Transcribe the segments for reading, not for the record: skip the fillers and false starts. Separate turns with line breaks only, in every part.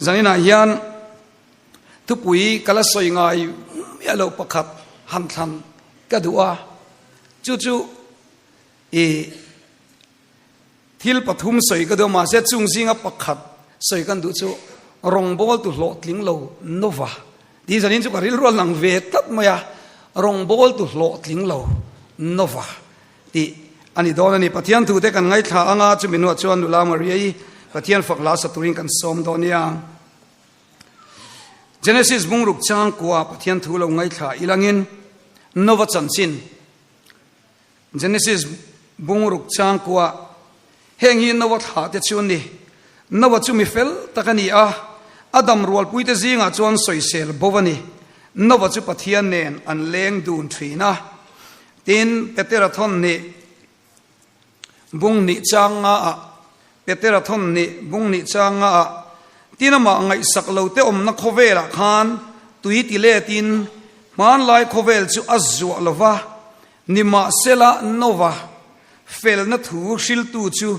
Zaninah hian thupui ka la sawi ngai miah loh pakhat han thlan ka duh a, chu chu i thil pathum sawi ka duh a, mahse chung zinga pakhat sawi kan duh chu rawngbawltu hlawhtling lo Nova tih zanin chu ka rilru a lang ve tlat mai a, rawngbawltu hlawhtling lo Nova tih a ni dawn a ni. Pathian thu te kan ngaithla anga chumi hnuah chuan nula Maria-i Pathian fak hla sa turin kan sawm dawn nia. Genesis bungruk chang kua Pathian thu lo ngaithla ilangin Nova chanchin Genesis bungruk chang kua heng hi Nova thlah te chu ni. Nova chu mi fel tak a ni a, a dam rualpui te zingah chuan sawisel bo a ni. Nova chu Pathian nen an leng dun thin a. Tin, Petera thawn nih bung nih chang nga ah, Petera thawn nih bung nih chang nga ah, tin amah ngaihsak lo te awmna khawvelah khan tui ti letin hmanlai khawvel chu a zuah lo va, nimahsela Nova felna thu hriltu chu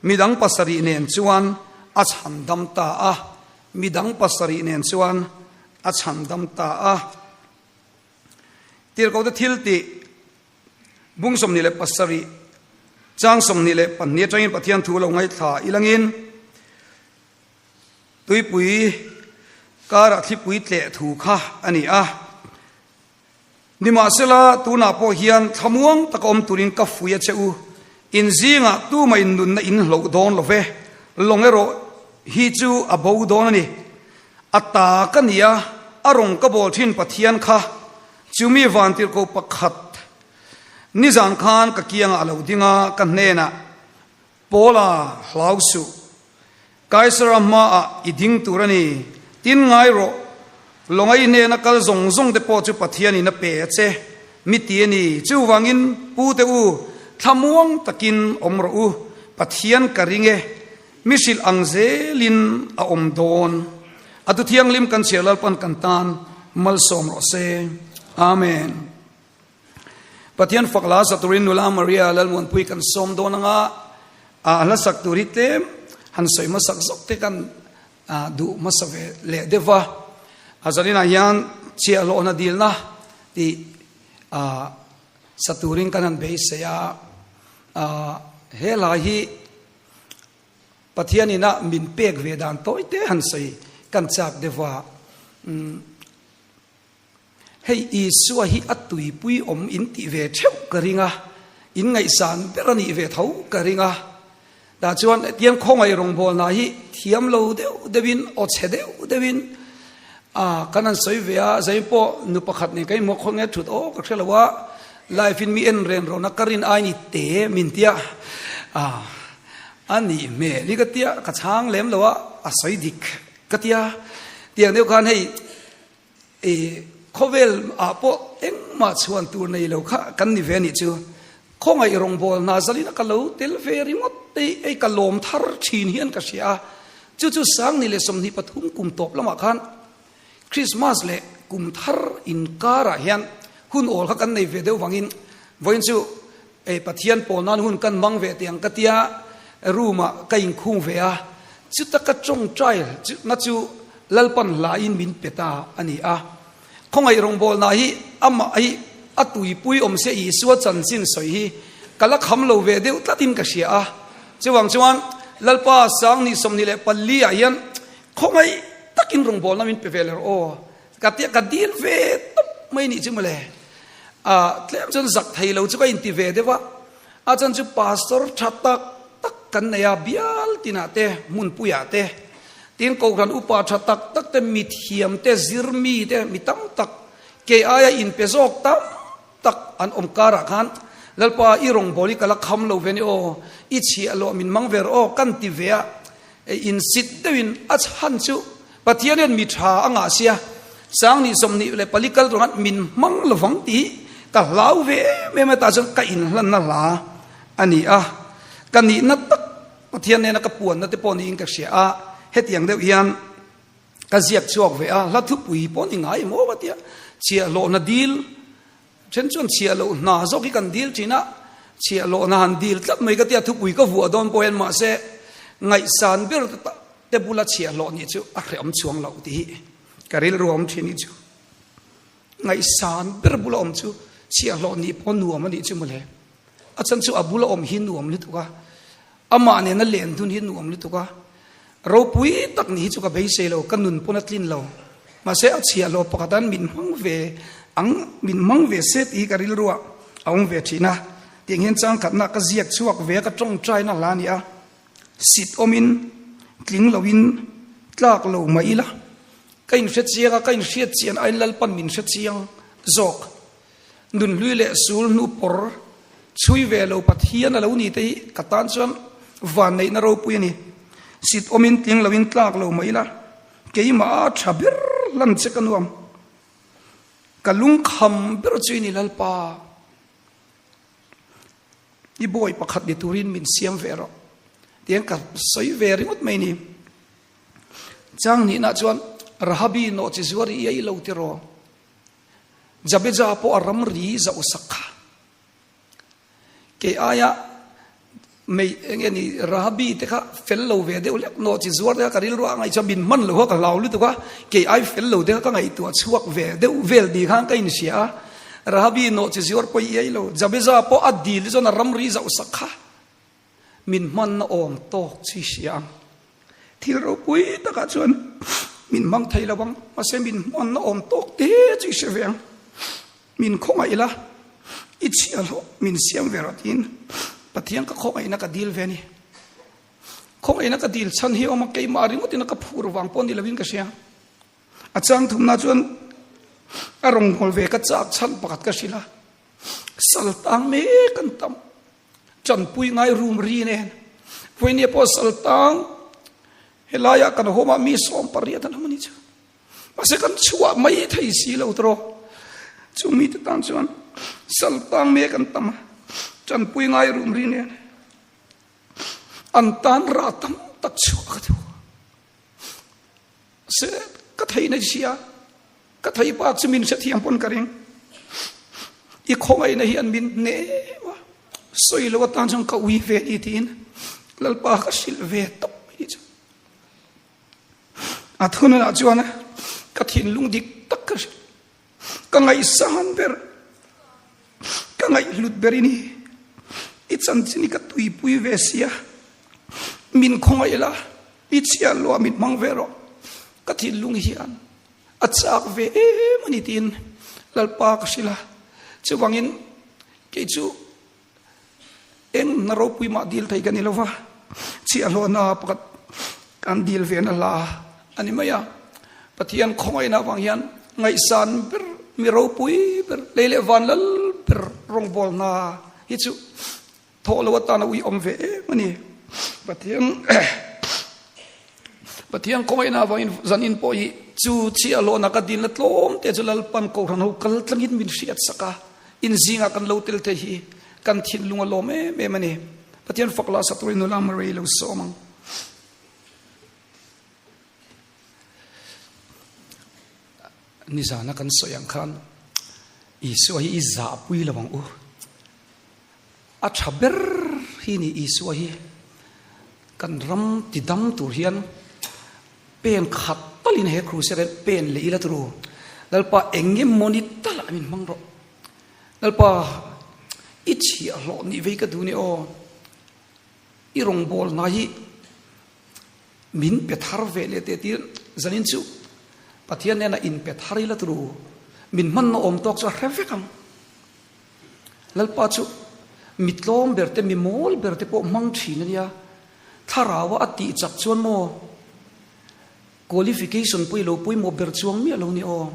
midang pasarih nen chuan a chhandam ta a, midang pasarih nen chuan a chhandam ta a. Tirhkohte thil tih bung 27 chang 22 atangin Pathian thu lo ngaithla ilangin tuipui karah thlipui tleh thu kha a ni a. Nimahsela tunah pawh hian thlamuang taka awm turin ka fui a che u. In zingah tumah in nunna in hloh dawn lo ve. Lawng erawh hi chu a bo dawn a ni. A ta ka ni a, a rawn ka bawl thin Pathian kha chu mi vantirhkoh pakhat nizan khan ka kiangah a lo ding a, ka hnenah, Paula, hlau suh. Kaisara hmaah i ding tur a ni. Tin ngai rawh, lawnga i hnena kal zawng zawng te pawh chu Pathianin a pe a che. Mi ti a ni. Chuvangin, pu te u, thlamuang takin awm rawh u. Pathian ka ring e. Mi hrilh ang zelin a awm dawn. A tu thianghlim kan chhiar Lalpan kan tan malsawm rawh se. Amen. Pathian fak la sa turin nula Maria Lalmuanpui kan sawm dawn anga a hla sak tur hi tlem han sawi hmasak zawk te kan duh hmasa ve leh deuh va. A zaninah hian chhiahhlawhna dilna tih sa turin kan han beisei a. He hla hi Pathian ina min pek ve dan tawi te han sawi kan chak deuh a. Hei Isua hi a tuipui awm in tih ve theuh ka ring a, in ngaihsan ber a nih ve tho ka ring a. Tah chuan hetiang khawngaih rawngbawlna hi thiam lo deuh deuhin, aw chhe deuh deuhin a kan han sawi ve a, zain pawh nu pakhat nen ka inhmuh khawnge thut aw ka hre lo a, life in mi en ren rawhna ka rin ai ni te min tia a a nih hmel hi ka tia ka chhang lem lo a, a sawi dik ka tia tiang deuh khan hei i khawvel ah pawh engmah chhuan tur nei lo kha kan ni ve a nih chu khawngaih rawngbâwl hna zalin a ka lo tel ve ringawt te ei ka lawm thar thin hian ka hria a chu chu sangni leh 23 kum tawp lamah khan Christmas leh kum thar inkarah hian hun awl kha kan nei ve deuh vangin vawiin chu ei Pathian pawl nan hun kan hmang ve teh ang ka tia room ah ka inkhung ve a chuta ka tawngtai na chu Lalpan hlain min pe ta a ni a khawngaih rawngbawlna hi amah hi a tuipui awm se Isua chanchin sawi hi ka la kham lo ve deuh tlatin ka hria a chuvang chuan Lalpa sang ni 24 ah hian khawngaih takin rawngbawlna min pe ve leh rawh aw ka tia ka dil ve tawp mai nih chu mawle a tlem chuan zak thei lo chu ka inti ve deuh a a chan chu pastor tha tak tak kan nei a bial tinah te hmunpuiah te tin kohhran upa tha tak tak te mithiam te zirmi te mi tam tak kei aia inpe zawk tam tak an awm karah khan Lalpa i rawngbâwl hi ka la kham lo ve ni aw, i chhiah loh min mang ve rawh aw kan ti ve a, insit deuhin a chhan chu Pathian hian mi tha a ngah sia, sang ni 24 kal tur khan min hmang lovang tih ka hlau ve em em a, tah chuan ka inhlanna hla a ni a, ka nihna tak Pathian nena ka puanna te pawh niin ka hria a, hetiang deuh hian ka ziak chhuak ve a, hla thupui pawh ni ngai maw ka tia, chhiahhlawhna dil then chuan chhiahloh hna zawk hi kan dil thin a, chhiahhlawhna han dil tlat mai ka tia, thupui ka vuah dawn pawh hian mahse ngaihsan ber. te bula chhiahhlawh nih chu a hrehawm chuang loh tih hi ka rilru a awm thin hi chu. Ngaihsan ber bula awm chu chhiahhlawh nih pawh nuam a nih chu mawle. A chhan chu a bula awm hi nuam lutuk a, amah nena len dun hi nuam lutuk a. Ropui tak nih hi chu ka beisei lo, ka nun pawn a tlin lo. Mahse a chhiahhlawh pakhat an min hmang ve ang, min hmang ve se tih hi ka rilru ah a awm ve thin a. Tiang hian changkhatna ka ziak chhuak ve a, ka tawngtaina hla a ni a. Sit awmin tling loin tlak lo mah ila, ka inhre chiang a, ka inhriat chian aiin Lalpan min hre chiang zawk. Nunhlui leh sul hnu pawr chhui ve lo Pathian a lo ni te hi ka tan chuan vanneihna ropui a ni. Sit awmin tling loin tlak lo mah ila, keimah a tha ber hlan che ka nuam. Ka lungkham ber chu i ni Lalpa. I bawi pakhat ni turin min siam ve rawh tiang ka sawi ve ringawt mai ni. Chang nihna chuan Rahabi nawh chi zuar i ei lo ti raw. Jabeja pawh a ramri zauh sak kha. Kei aia mei enge ni Rahabi te kha fel lo ve deuh lek nawh chi zuar te kha ka rilru a ngaih chuan min hman lo a ka hlau lutuk a kei ai fel lo te kha ka ngaihtuah chhuak ve deuh vel ni khan ka inhria a. Rahabi nawh chi zuar pawh i ei lo, Jabeza pawh a dil chuan a ramri zauh sak kha min hmanna awm tawk chi hria ang. Thil ropui takah chuan min hmang thei lo ang, mahse min hmanna awm tawk te chu i hre ve ang. Min khawngaih ila, i chhiahhlawh min siam ve rawh tiin Pathian ka khawngaihna ka dil ve a ni. Khawngaihna ka dil chhan hi awm a, keimah ringawtin a ka phur vang pawh ni lovin ka hria. A chang thumna chuan a rawngawl ve ka chak chhan pakhat ka hrilh a, sal tang mek an tam, tanpui ngai rum ri nen. Vawinia pawh sal tang helaiah kan hawmah mi 80 an awm a ni chu. Mahse kan chhuah mai thei si lo tawh. Chu mite tan chuan sal tang mek an tam a, tanpui ngai rum ri nen an tan rah tam tak chhuah ka duh. Se ka theihna sia ka thei bak chu min hrethiam pawn ka ring i khawngaihna hian min hnem a sawi lo atan chuan ka ui ve ni tiin lalpa ka hrilh ve tawp mai chu a thununah chuan ka thinlung dik tak ka hrilh Ka ngaihsan ber, ka ngaihhlut ber i ni. I chanchin hi ka tuipui ve sia. Min khawngaih la, i chhiar loh ah min hmang ve rawh. Ka thinlung hian a chak ve em a ni tiin Lalpa ka hrilh a. Chuvangin kei chu Eng hna ropui mah dil thei ka ni lova, chhiahhlawhna pakhat kan dil ve na hla a ni mai a. Pathian khawngaihna avang hian ngaihsan ber, mi ropui ber, lei leh van lal ber rawngbawlna hi chu thawh lo atana uiawm ve em a ni. Pathian Pathian khawngaihna avangin zanin pawh hi chu chhiahhlawhna ka dilna tlawm te chu Lalpan Kohhran ho kal tlangin min hriat sak a. In zingah kan lo tel thei hi kan thinlung a lawm em em a ni. Pathian fak lah sak turin nula Murray lo sawm ang. Nizana kan sawi ang khan Isua hi i zahpui lo ang u. A tha ber hi ni Isua hi kan ram ti dam tur hian pen khat talin he crusade hian pen leh ila turu. Lalpa engemawni talah min hmang rawh. Lalpa i chhiahhlawh nih vei ka duh ni aw. I rawngbâwl hna hi min pe thar ve leh teh tiin zanin chu Pathian nena inpe thar ila turu. Min hmanna awm tawk chu a hre vek ang. Lalpa chu mi tlawm ber te, mi mawl ber te pawh hmang thin a nia. Thlaraua a tih chak chuan maw qualification pawh i lo pawimawh ber chuang miah lo ni aw.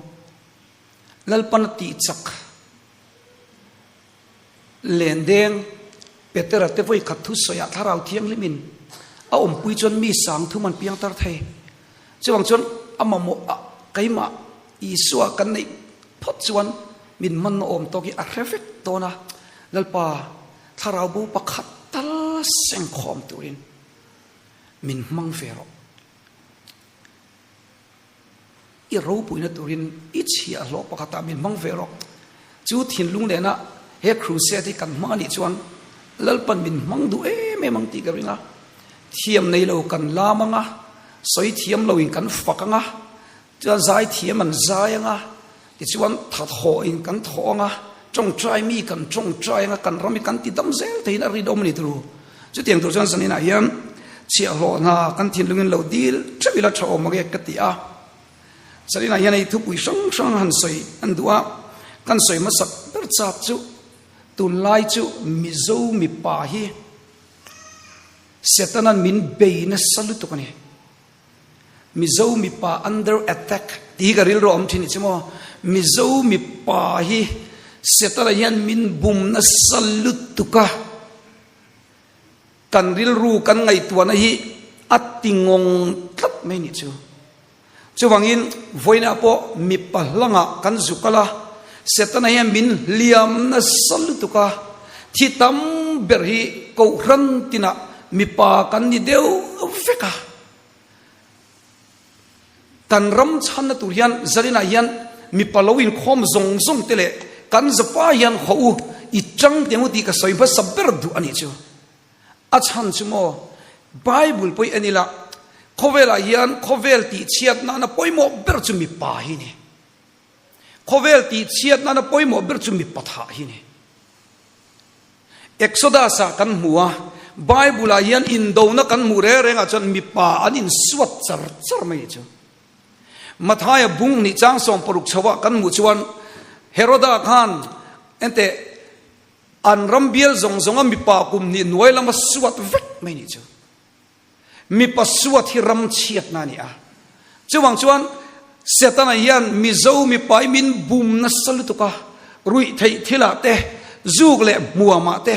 Lalpan a tih chak lendeng Petera te vawi khat thu sawiah Thlarau Thianghlimin a awmpui chuan mi sang thum an piang tar thei. Chuvang chuan a mamawh a keimah Isua kan neih phawt chuan min hmanna awm tawk hi a hre vek dawn a, Lalpa Thlarau bo pakhat tal sengkhawm turin min hmang ve rawh. I ropuina turin i chhiahhlawh pakhatah min hmang ve rawh. Chu thinlung nena he crusade hi kan hmang anih chuan Lalpan min hmang duh em em ang tih ka ring a. Thiam nei lo kan lam ang a. Sawi thiam loin kan fak ang a, chuan zai thiam an zai ang a, tichuan tha thawhin kan thawh ang a, tawngtai mi kan tawngtai ang a, kan ram hi kan ti dam zel theiin a rinawm a ni turu. Chutiang tur chuan zaninah hian chhiahhlawh hna kan thinlungin lo dil theuh ila tha awm ang e ka ti a. Zaninah hian hei thupui hrang hrang han sawi an duh a, kan sawi hmasak ber chak chu tunlai chu Mizo mipa hi Setana'n min bei nasa lutuk a ni. Mizo mipa under attack tih hi ka rilru a awm thin ni chu maw. Mizo mipa hi Setana hian min bum nasa lutuk a, kan rilru kan ngaihtuahna hi a ti ngawng tlat mai ni chu. Chuvangin vawiinah pawh mipa hlangah kan zu kal a, Setana hian min hliam nasa lutuk a, thi tam ber hi kohhran tinah mipa kan ni deuh vek a. Kan ram chhanna tur hian zalinah hian mipa lo inkhawm zawng zawng te leh kan zapa hian haw u i chang teh ang u tih ka sawi hmasa ber duh a nih chu. A chhan chu maw? Bible pawh i en ila, khawvelah hian khawvel tihchhiat nana pawimawh ber chu mipa hi ni. Khawvel tihchhiat nana pawimawh ber chu mipa thah hi ni. Exodus-ah kan hmu a, Bible-ah hian indona kan hmuh reng rengah chuan mipa an insuat char char mai chu. Mathaia bung nih chang 16 chhoah kan hmuh chuan Heroda khan enteh An ram bial zawng zawnga mipa kum hnih hnuai lama suat vek mai nih chu. Mipa suat hi ram chhiatna a ni a. Chuvang chuan Setana hian Mizo mipa hi min bum nasa lutuk a, ruih theih thilah te, zuk leh hmuamah te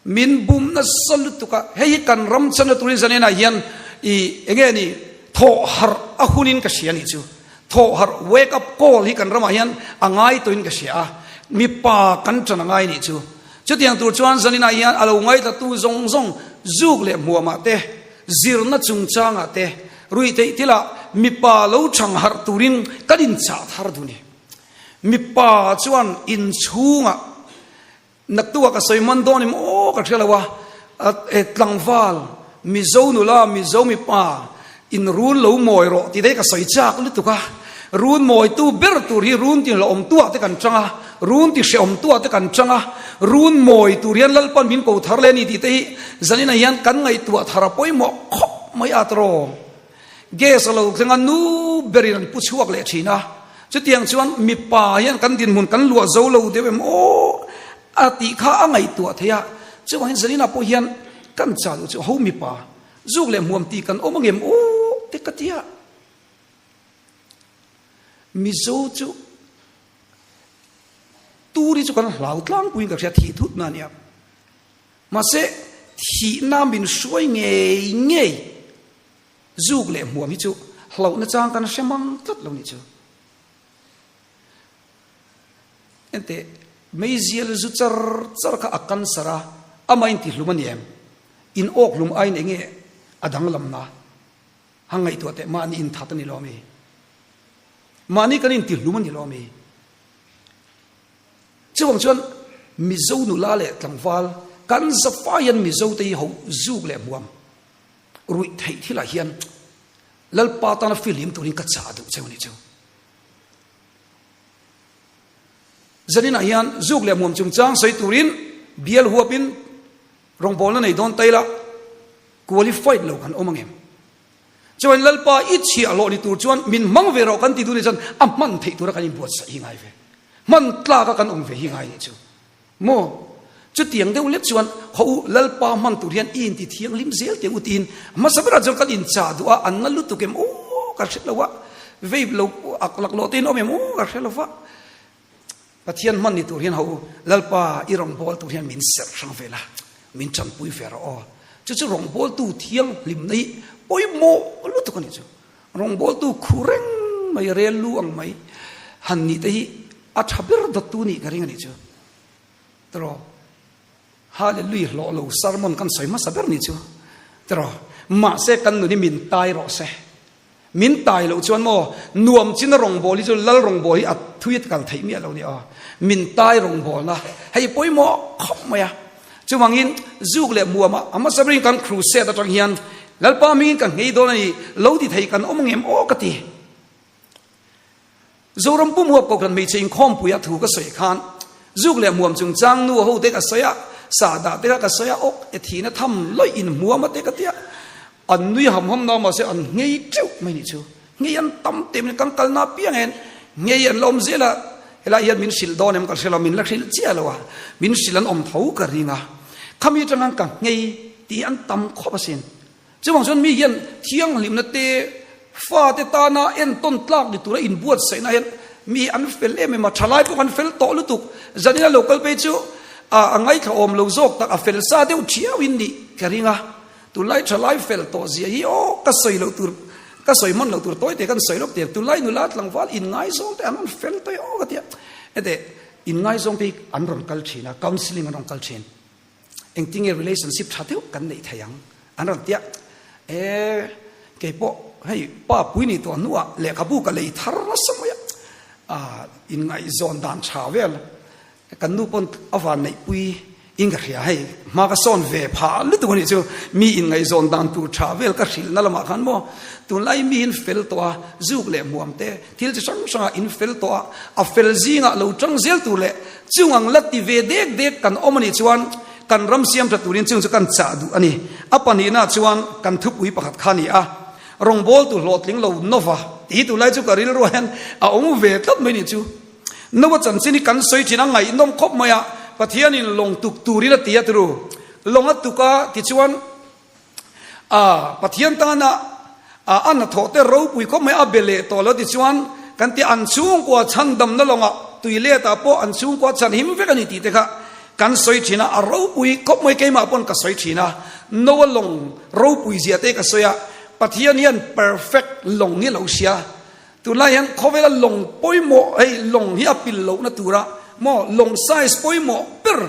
min bum nasa lutuk a. Hei hi kan ram chana turin zanenah hian i enge ni thawh harh a hunin ka hria nih chu. Thawh harh, wake up call, hi kan ramah hian a ngai tawhin ka hria a, mipa kan ṭan a ngai nih chu. Chutiang tur chuan zaninah hian a lo ngaihtlatu zawng zawng zuk leh hmuamah te, zirna chungchangah te, ruihtheih thilah mipa lo ṭhang harh turin kan inchah thar duh ni. Mipa chuan inchhungah Naktuah ka sawi man dawn em aw ka hria lo a, tlangval, Mizo nula, Mizo mipa in run lo mawi rawh tih te hi ka sawi chak lutuk a, run mawitu ber tur hi run ti hlauhawm tuah te kan chang a, run ti hrehawm tuah te kan chang a, run mawi tur hian Lalpan min ko thar leh a ni tih te hi zaninah hian kan ngaihtuah thar a pawimawh khawp mai a tawrh. Gas a lo thleng a, nu berin an pu chhuak leh thin a. Chutiang chuan mipa hian kan dinhmun kan luah zo lo deuh em aw a tih kha a ngaihtuah thei a. Chuvangin Zarina pawh hian kan chah duh chu ho mipa zuk leh hmuam tih kan awm angem aw te ka ti a. Mizo chu tur hi chu kan hlau tlangpuiin ka hria thih thut na ania. Mahse thihna min hruai ngei ngei. Zuk leh hmuam hi chu hlauhna chang kan hre mang tlat lo nih chu. Enteh, meizial zu char char kha a cancer a, amah in tihlum a ni em? In awk hlum aiin enge a danglamna? Ha ngaihtuah teh, mahni inthat a ni lo ami? Mahni kan intihlum a ni lo ami? Chuvang chuan Mizo nula leh tlangval kan zafai hian Mizo te hi ho zuk leh hmuam. Ruih theih thilah hian Lalpa tana fihlim turin ka chah duh cheu ni chu. Zaninah hian zuk leh hmuam chungchang sawi turin bial huapin rawngbawlna nei dawn ta ila qualified lo kan awm angem. Chuan Lalpa i chhiah hlawh ni tur chuan min hmang ve rawh kan ti duh ni chuan a hman theih tura kan inbuatsaih hi ngai ve. Hman tlaka kan awm ve hi ngai ni chu. Maw? Chutiang deuh lek chuan haw u, Lalpa hman tur hian i inti thianghlim zel teh u tiin hmasa berah chuan kan inchah duh a, an na lutuk em aw ka hre lo a, vei lo ak laklawh te in awm em aw ka hre lo va. Pathian hman ni tur hian haw u, Lalpa i rawngbâwl tur hian min serh hrang ve la, min ṭanpui ve rawh aw. Chu chu rawngbâwltu thianghlimna hi pawimawh lutuk a nih chu. Rawngbâwltu khu reng mai, rel lu ang mai han nih te hi a ṭha ber dawttu nih ka ring a nih chu. Tiraw? Hallelujah hlawh lo sermon kan sawi hmasa ber nih chu. Tiraw? Mahse kan nun hi min tai rawh se. Min tai loh chuan maw nuam china rawngbâwl hi chu lal rawngbâwl hi a thui a kal theih miah lo nia aw. Min tai rawngbâwlna hei pawimawh khawp mai a. Chuvangin zuk leh muamah a hmasa berin kan crusade atang hian. Lalpa hmingin ka nghei dawn a ni, lo ti thei kan awm angem aw ka ti. Zoram pum huap kohhran hmeichhe inkhawmpuia thu ka sawi khan zuk leh hmuam chungchang nu ho te ka sawi a, sahdah te kha ka sawi a, awk e thihna tham lawih inhmuam a te ka ti a, an nui ham ham na mahse an nghei teuh mai nih chu. Nghei an tam teh mai, kan kalna apiang hian nghei an la awm zel a, helai hian min hrilh dawn em ka hre lo, min la hrilh chiah lo a, min hrilh an awm tho ka ring a, khami atang khan ka nghei tih an tam khawp asin. Chuvang chuan mi hian thianghlimna te, fate tana entawn tlak ni tura inbuatsaihna hian mi an fel em em a, thalai pawh kan fel tawh lutuk. Zanina lo kal phei chu a ngaithla awm lo zawk tak, a fel sa deuh thiauin nih ka ring a. Tunlai thalai fel tawh zia hi aw ka sawi loh tur, ka sawi hman loh tur tawi te kan sawi lawk teh. Tunlai nula tlangval inngaizawng te an rawn fel tawih aw ka ti a. Hete inngaizawng te hi an rawn kal thin a, counselling an rawn kal thin. Engtinge relationship tha deuh kan neih thei ang an rawn tia e keipawh hei pa pui ni tawh hnuah lehkhabu ka lei thar nasa mai a a inngaihzawn dan tha vel kan nu pawn a van neih pui in ka hria hei hma ka sawn ve phah lutuk anih chu mi inngaihzawn dan tur tha vel ka hrilh na lamah khan maw tunlai mi in fel tawh a zuk leh hmuam te Thil chi hrang hrangah in fel tawh a, a fel zingah lo tang zel tur leh chung ang la ti ve dek dek kan awm a nih chuan kan ram siam tha turin chung chu kan chah duh a ni. A pahnihna chuan kan thupui pakhat kha a ni a, rawngbawltu hlawhtling lo Nova tih hi tunlai chu ka rilruah hian a awm ve tlat mai nih chu. Nova chanchin hi kan sawi thin a, ngaihnawm khawp mai a, Pathianin lawng tuk turin a ti a turu. Lawng a tuk a tichuan A Pathian tana a a hnathawh te ropui khawp mai a be leh tawh lo tichuan kan ti an chhungkua chhandamna lawngah tui letah pawh an chhungkua chhan him vek a ni tih te kha kan sawi thin a, a ropui khawp mai keimah pawn ka sawi thin a, Noah lawng ropui zia te ka sawi a, Pathian hian perfect lawng hi a lo hria, tunlai hian khawvela lawng pawimawh hei lawng hi a pil lohna tura maw lawng size pawimawh ber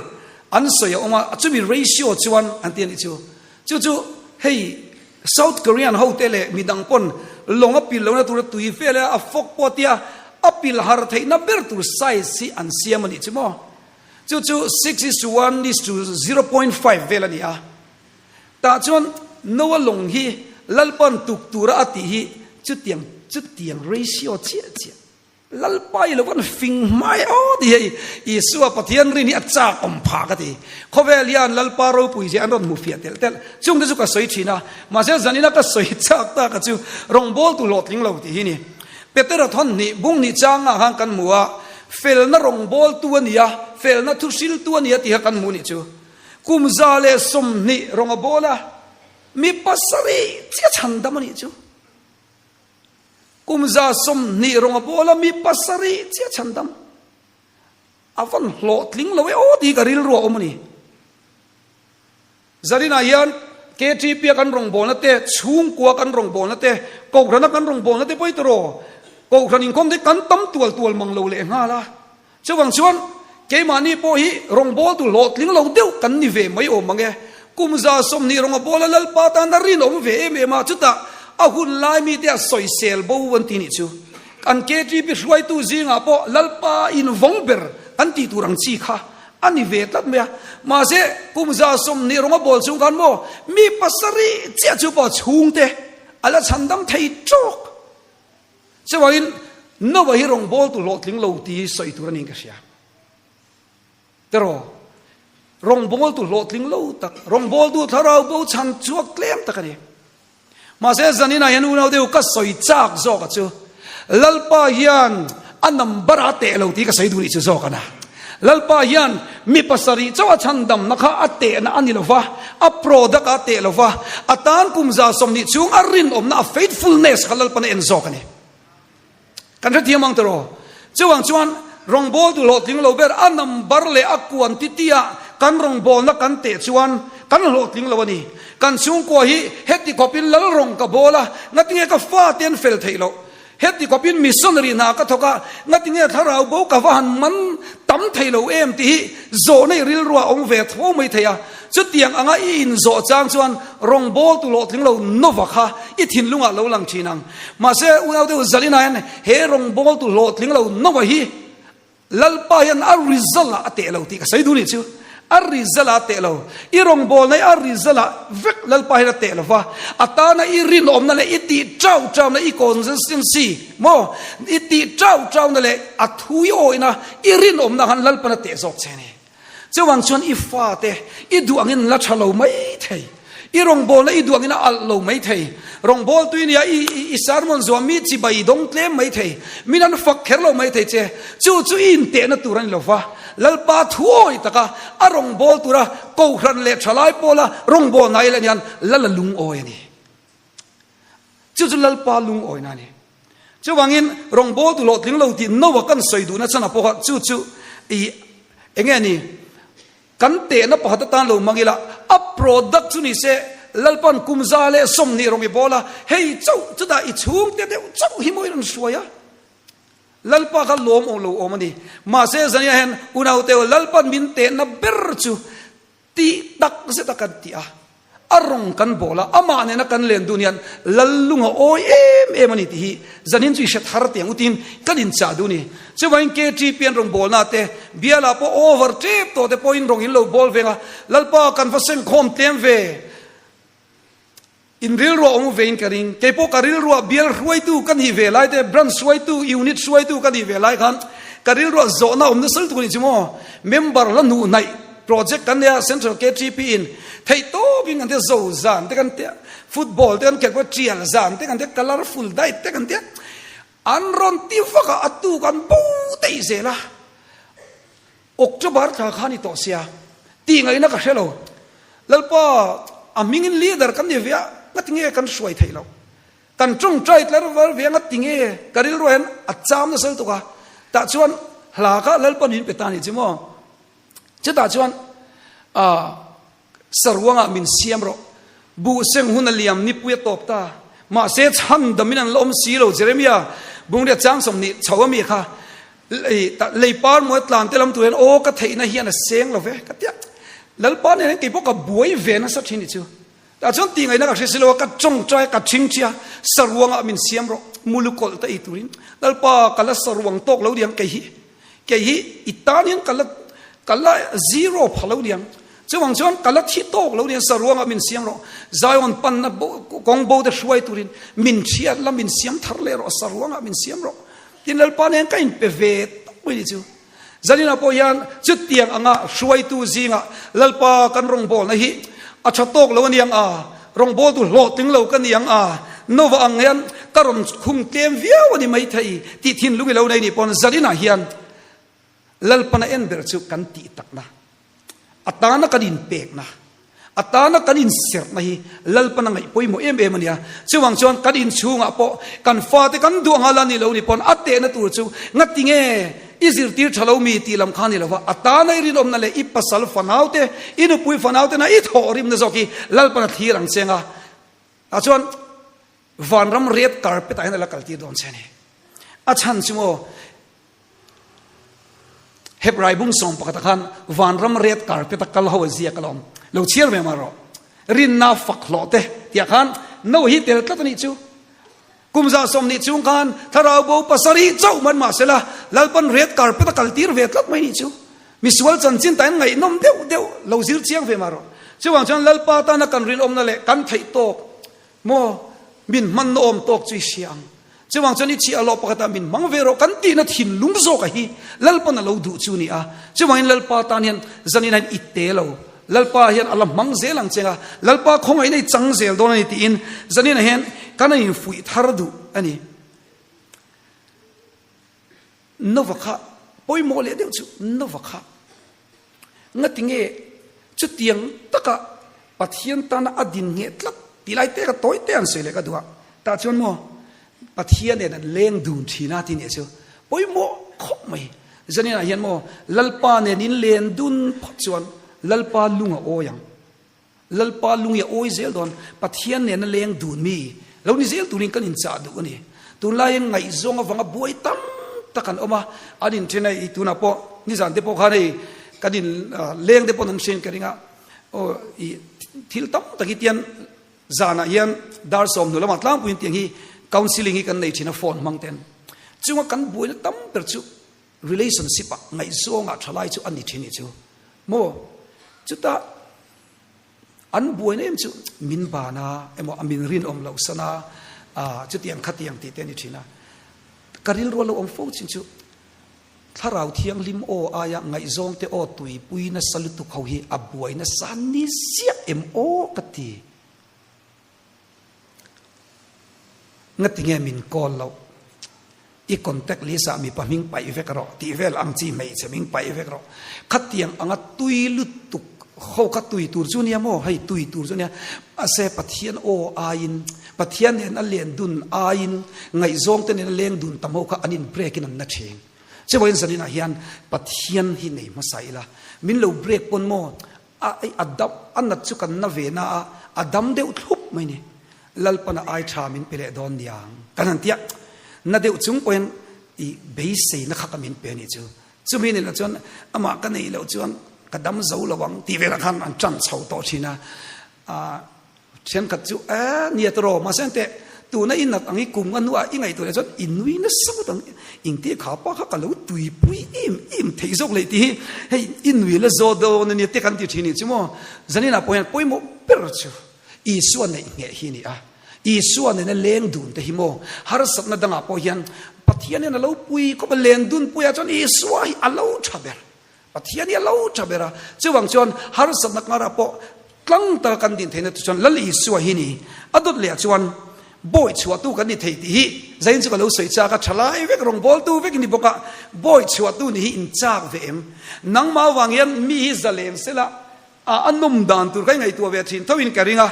An sawi a awm a, chumi ratio chuan an ti a nih chu. Chu chu hei South Korean ho te leh midang pawn lawng a pil lohna tura tui vel a fawk pawh tia a pil har theihna ber tur size hi an siam a nih chu maw. Chu chu six is to one is to 0.5 vel a ni a. Tah chuan Noah lawng hi Lalpan tuk tura a tih hi chutiang chutiang ratio chiah chiah. Lalpa i lo kan fing hmai aw ti hei Isua Pathian rin hi a chak awm phah ka ti. Khawvel hian Lalpa ropui zia an rawn hmu fiah telh telh. Chung te chu ka sawi thin a, mahse zanina ka sawi chak tak a chu rawngbawltu hlawhtling lo tih hi ni. Petera thawn hnih bung hnih changah khan kan hmu a, felna rawngbawltu a ni a, felna thuhriltu a ni a tih kha kan hmu nih chu. Kum 120 rawng a bawl a, mi pasarih chiah chhandam a nih chu. Kum 120 rawng a bawl a, mi pasarih chiah chhandam. A van hlawhtling lo e aw tih ka rilru a awm a ni. Zarinah hian KTP a kan rawngbawlna te, chhungkua kan rawngbawlna te, Kohhrana kan rawngbawlna te pawh hi tawh Kohhran inkhawm te kan tam tual tual mang lo leh nghal a. Chuvang chuan keimahni pawh hi rawngbawltu hlawhtling lo deuh kan ni ve mai awm ang e. Kum 120 rawng a bawl a Lalpa tan a rinawm ve em em a, chutah a hun lai mite a sawisel bo an ti nih chu. Kan KTP hruaitu zingah pawh Lalpa invawng ber kan tih tur ang chi kha a ni ve tlat mai a. Mahse kum 120 rawng a bawl chung khan maw mi pasarih chiah chu pawh chhungte a la chhandam thei tawk. Chuvangin Noah hi rawngbawltu hlawhtling lo ti sawi tur a niin ka hria. Teraw, rawngbawltu hlawhtling lo tak, rawngbawltu thlarau bo chhan chhuak tlem tak a ni. Mahse zaninah hian unau deuh ka sawi chak zawk a chu. Lalpa hian a number a teh lo tih ka sawi duh nih chu zawk a na. Lalpa hian mi pasarih chauh a chhandamna kha a tehna a ni lo va, a product a teh lo va, a tan kum 120 chhung a rinawmna, a faithfulness kha Lalpan a en zawk a ni. Kan hrethiam ang tiraw? Chuvang chuan rawngbawltu hlawhtling lo ber a number leh a quantity ah kan rawngbawlna kan teh chuan kan hlawhtling lo a ni. Kan chhungkua hi heti khawpin lal rawng ka bawl a, ngatinge ka fate an fel theih loh? Heti khawpin missionary hna ka thawk a, ngatinge thlarau bo ka va han man tam thei lo em tih hi zawhna i rilruah a awm ve tho mai thei a. Chutiang anga i inzawh chang chuan rawngbawltu hlawhtling lo Nova kha i thinlungah lo lang thin ang. Mahse, unau deuh Zalina hian he rawngbawltu hlawhtling lo Nova hi Lalpa hian a result ah a teh lo tih ka sawi duh nih chu. A result ah a teh lo. I rawngbawlna hi a result ah vek Lalpa hian a teh lo va. A tana i rinawmna leh i tih chau chauna, i consistency maw, i tih chau chauna leh a thu i awihna, i rinawmna khan Lalpan a teh zawk che a ni. Chuvang chuan i fate i duh angin la tha lo mai thei. I rawngbawlna i duh angin a alh lo mai thei. Rawngbawltu i nia i sermon zuah mi chibai i dawng tlem mai thei. Min an fak kher lo mai thei che. Chu chu i intehna tur a ni lo va. Lalpa thuawi taka a rawngbâwl tura Kohhran leh Thalai pawla rawngbâwl nai leh hian Lal a lungawi a ni. Chu chu Lalpa lungawina a ni. Chuvangin rawngbâwl tu hlawhtling lo tih Noah kan sawi duhna chhan a pawh kha chu chu i eng nge ni? Kan tehna pakhat atan lo hmang ila, a product chu ni se Lalpan kum 120 rawng i bâwl a, hei chauh chutah i chhungte deuh chauh hi maw i rawn hruai a? Lalpa kha lawm awm lo awm a ni. Mahse zaniah hian unaute aw Lalpan min tehna ber chu tih tak zet a kan ti a, a rawng kan bawl a, amah nena kan len dun hian Lal lung a awi em em a ni tih hi zanin chu i hre thar teh ang utin kan inchah duh a ni. Chuvangin KTP an rawn bawlna te, bialah pawh over tep tawh te pawhin rawng in lo bawl veng a, Lalpa kan va sengkhawm tlem ve. In rilruah awm vein ka ring. Kei pawh ka rilruah bial hruaitu ka nih ve lai te, branch hruaitu, unit hruaitu ka nih ve lai khan ka rilruah zawhna awm nasa lutuk a nih chu maw. Member la hnuh hnaih project kan nei a, Central KTP in theih tawkin kan tia zo zan te kan tia, football te kan khelh pawh tial zan te kan tia, colourful diet te kan tia. An rawn ti vak a, a tuk an bo daih zel a. October thla kha ni tawh sia, tih ngaihna ka hre lo. Lalpa, a hmingin leader kan ni ve a, ngati nge kan hruai theih loh? Kan tawngtai tlar var ve a, ngati nge? Ka rilruah hian a cham nasa lutuk a, tah chuan hla kha Lalpa min pe ta ni chu maw? Chutah chuan ah Saruangah min siam rawh. Buh seng hun a liam nipui a tawp ta. Mahse chhandamin an la awm si lo. Jeremia bungria chang 20 chho a mi kha lei par mawi tlan te lam tur hian aw ka theihna hian a seng lo ve ka tia. Lalpa nen hian kei pawh ka buai ve nasa thin ni chu. Tah chuan tih ngaihna ka hre si lo a, ka tawngtai ka thingthi a, saruangah min siam rawh. Mulu kawlh ta ei turin Lalpa ka la saruang tawk lo diang kei hi. Kei hi i tan hian ka la ka la zero pha lo niang. Chuvang chuan ka la thi tawk lo niang saruangah min siam rawh. Zion panna kawng bo te hruai turin min thiat la min siam thar leh rawh saruangah min siam rawh. Tin Lalpa nen ka inpe ve tawk mai ni chu. Zanina pawh hian chutiang anga hruaitu zingah Lalpa kan rawngbawlna hi a tha tawk lo aniang a, rawngbawltu hlawhtling lo ka ni ang a, Nova ang hian ka rawn khum tlem viau a ni maithei tih thinlung i lo nei nih pawn zaninah hian Lalpana en ber chu kan tih takna, a tana kan inpekna, a tana kan inserhna hi Lalpana ngaih pawimawh em em a nia. Chuvang chuan kan inchhungah pawh kan fate kan duh anga la ni lo ni pawn a tehna tur chu ngati nge i zirtir tha lo mi tih lam kha ni lova a tana i rinawmna leh i pasal fanaute, i nupui fanaute na i thawhrimna zawk hi Lalpana thlir ang cheng a. Tah chuan vanram red carpet ah hian a la kaltir dawn che a ni. A chhan chu maw Hebrai bung sawm pakhat ah khan vanram red carpet a kal ho a ziak alawm. Lo chhiar ve mar rawh. Rinna fak hlawh te tih ah khan no hi tel tlat a nih chu. Kum 120 chhung khan thlarau bo pasarih chauh man mah sela Lalpan red carpet a kaltir ve tlat mai nih chu. Misual chanchin tain ngaihnawm deuh deuh lo zir chiang ve mah rawh. Chuvang chuan Lalpa tana kan rinawmna leh kan theih tawk maw min hmanna awm tawk chu i hria ang. Chuvang chuan i chhiah lawh pakhatah min hmang ve rawh kan tihna thinlung zawka hi Lalpan a lo duh chu ni a. Chuvangin Lalpa tan hian zanin hian i te lo. Lalpa hian a la hmang zel ang cheng a, Lalpa khawngaihna i chang zel dawn a ni tiin zaninah hian kan a infuih thar duh a ni. Nova kha pawimawh leh deuh chu Nova kha ngati nge chutiang taka Pathian tana a din ngheh tlat tih lai te ka tawi te an sawi leh ka duh a, tah chuan maw Pathian nen an leng dun thin a tih nih chu pawimawh khawp mai. Zaninah hian maw Lalpa nen in len dun phawt chuan Lalpa lung a awi ang. Lalpa lung i a awi zel dawn, Pathian nena leng dun mi lo ni zel turin kan inchah duh a ni. Tunlaiin ngaihzawng avanga buai tam tak an awm a, an inthen a, i tunah pawh nizan te pawh khan hei kan in leng te pawh an hriain ka ring a, aw i thil tam tak hi tian zanah hian dar sawm hnu lamah tlangpuiin tiang hi counselling hi kan nei thin a phone hmang ten. Chunga kan buaina tam ber chu Relationship ah ngaihzawng ah thalai chu a ni thin i chu maw? Chutah an buaina em chu min ban a emaw a min rinawm loh san a, chutiang khatiang tih te a ni thin a. Ka rilru a lo awm fo chin chu Thlarau Thianghlim aw aia ngaihzawngte aw tuipui nasa lutuk ho hi a buai nasa ni ziah em aw ka ti. Ngatinge min call loh? I contact list ah mipa hming paih vek rawh tih vel ang chi hmeichhe hming paih vek rawh. Khatiang anga tui lutuk ho kha tui tur chu nia maw? Hei tui tur chu nia. Mahse Pathian aw aiin, Pathian nen a len dun aiin, ngaihzawng te nen a leng dun tam ho kha an in break in an na thin. Chevawiin zaninah hian Pathian hi nei hmasa ila. Min lo break pawn maw? A a dam a nat chu kan na ve na a, a dam deuh thlup mai ni. Lalpana ai tha min pe leh dawn niang. Kan han tia na deuh chung pawhin i beiseina kha ka min pe a nih chu. Chumi ni loh chuan amah ka neih loh chuan ka dam zo lo ang tih velah khan an tan chho tawh thin a. Thenkhat chu e nia tawh mahse engteh tuna i nat ang i kum a hnuah i ngaihtuah leh chuan i nui nasa ngawt ang engtih kha pa kha ka lo tuipui em em theih zawk leh tih hi hei i nui la zawt dawn ania te kan ti thin nih chu maw zaninah pawh hian pawimawh ber chu Isua neih ngheh hi a ni a Isua nena leng dun te hi maw harsatna dangah pawh hian Pathian hian a lo pui khawp a leng dun puiah chuan Isua hi a lo tha ber. Pathian hi a lo tha ber a, chuvang chuan harsatna karah pawh tlang taka kan din theihna chu chuan Lal Isua hi ni. A dawt lehah chuan bawi chhuahtu kan ni thei tih hi zain chu ka lo sawi chak a, thalai vek rawngbawltu vek ni bawk a, bawi chhuahtu ni hi in chak ve em? Nangmah avang hian mi hi zalen sela a a nawm dan tur kha i ngaihtuah ve thin tho in ka ring a,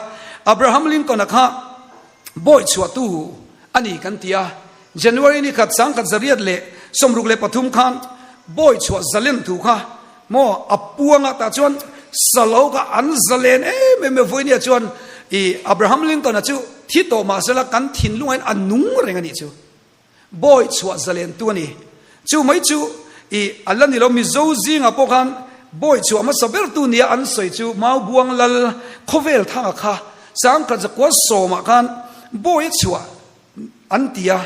Abraham Lincoln-a kha bawi chhuahtu a ni kan ti a, January ni khat 1963 khan bawi chhuah zalen thu kha maw a puang a, tah chuan salo kha an zalen em em e vawinia chuan i Abraham Lincoln-a chu thi tawh mahsela kan thinlungah hian a nung reng a nih chu. Bawi chhuah zalen tu a ni. Chu mai chu i a la ni lo, Mizo zingah pawh khan bawi chhuah hmasa ber tu nia an sawi chu Maubuang Lal khawvel thanga kha Sangkhat zakua sawmah khan bawi a chhuah an ti a.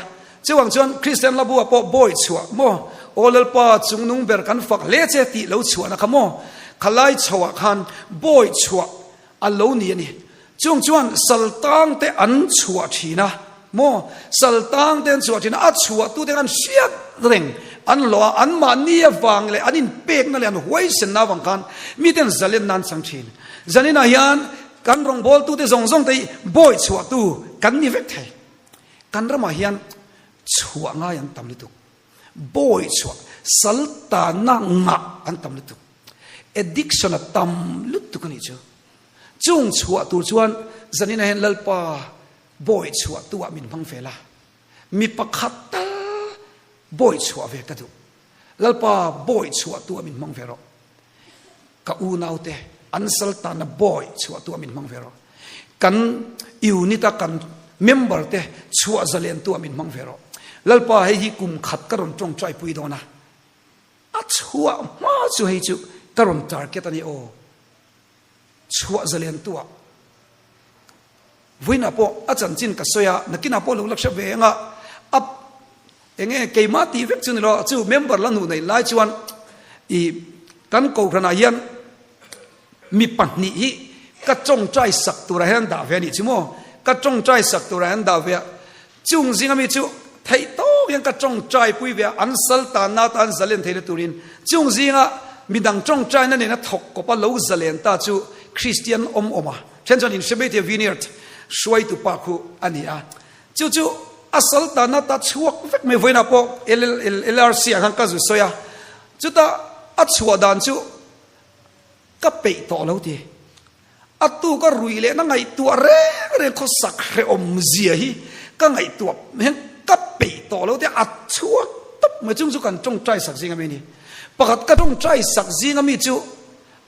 Chuvang chuan Kristian hla buah pawh bawi chhuah maw, Aw Lalpa chungnung ber kan fak hle che tih lo chhuahna kha maw, khalai chhoah khan bawi chhuah A lo ni a ni. Chung chuan saltang te an chhuah thin a maw? Saltang te an chhuah thin a, a chhuah tute khan hriat reng an hlawh a, anmahni avang leh an inpekna leh an huaisenna avang khan miten zalenna an chang thin. Zaninah hian kan rawngbawltute zawng zawng te hi bawi chhuahtu kan ni vek thei. Kan ramah hian chhuah ngai an tam lutuk. Bawi chhuah, saltanna ngah an tam lutuk. Addiction a tam lutuk a nih chu. Chung chhuah tur chuan zanina hian Lalpa bawi chhuah tu ah min hmang fel a. Mi pakhat tal bawi chhuah ve ka duh. Lalpa bawi chhuah tu ah min hmang ve rawh. Ka unau te an sal tana bawi chhuah tu ah min hmang ve rawh. Kan unit a kan member te chhuah zalen tu ah min hmang ve rawh. Lalpa hei hi kum khat ka rawn tawngtai pui dawn a. A chhuah hma chu hei chu ka rawn target a ni aw. Chhuah zalen tu ah vawiinah pawh a chanchin ka sawi a, nakinah pawh lo la hre ve ang a, a enge keimah tih vek chu ni lo, chu member la hnuh neih lai chuan i kan kohhranah hian mi pahnih hi ka tawngtai sak turah hian an dah ve a nih chu maw, ka tawngtai sak turah hian an dah ve a, Chung zinga mi chu theih tawk hian ka tawngtai pui ve a, an sal tanna atan zalen theihna turin. Chung zinga midang tawngtaina nena thawk kawpa lo zalen ta chu Kristian awm awm a, then chuan inhre mai thei a, Vineyard hruaitu pa khu a ni a. Chu chu a sal tanna ata chhuak vek mai vawiinah pawh LRC ah khan ka zu sawi a, chuta a chhuah dan chu ka peih tawh lo ti. A tu ka ruih lehna ngaihtuah reng reng khawsak hrehawm zia hi ka ngaihtuah hian ka peih tawh lo te a chhuak tawp mai chung chu kan tawngtai sak zing ami a ni. Pakhat ka tawngtai sak zing ami chu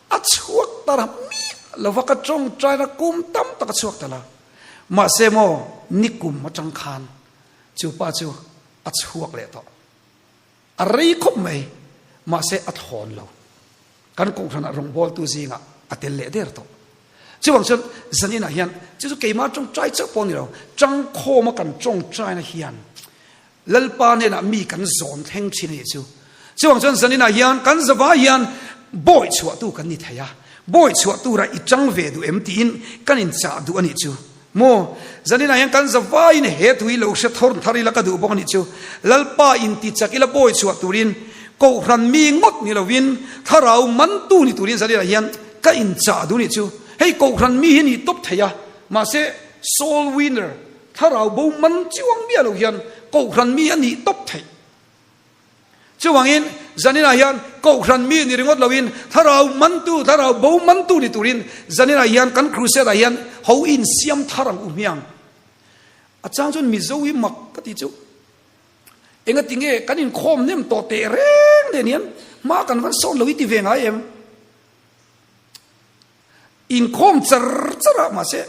a chhuak ta ra miah lova ka tawngtaina kum tam tak a chhuak ta la. Mahse maw nikum atang khan chu pa chu a chhuak leh tawh. A rei khawp mai, mahse a thlawn lo. Kan kohhranah rawngbawltu zingah a tel leh der tawh. Chuvang chuan zaninah hian chu chu keimah tawngtai chauh pawh a ni lo, tangkhawma kan tawngtaina hian Lalpa hnenah mi kan zawn thleng thin a nih chu. Chuvang chuan zaninah hian kan zavai hian bawi chhuahtu kan ni thei a. Bawi chhuah tura i chang ve duh em tiin kan inchah duh a nih chu. Maw? Zaninah hian kan zavaiin he thu hi lo hre thawr thar ila ka duh bawk a nih chu. Lalpa inti chak ila bawi chhuah turin Kohhran mi ngawt ni lovin thlarau mantu ni turin zaninah hian ka inchah duh a nih chu. Hei Kohhran mi hi ni tawp thei a, mahse soul winner, thlarau bo man chiang miah lo hian Kohhran mi a nih tawp theih. Chuvangin, zaninah hian Kohhran mi ni ringawt loin thlarau mantu, thlarau bo mantu ni turin zaninah hian kan crusade-ah hian ho insiam thar ang u hmiang. A chang chuan Mizo hi mak ka ti chu. Engati nge kan inkhawm hnem tawh teh reng nen hian hma kan van sawn lo i ti ve ngai em? Inkhawm char char a mahse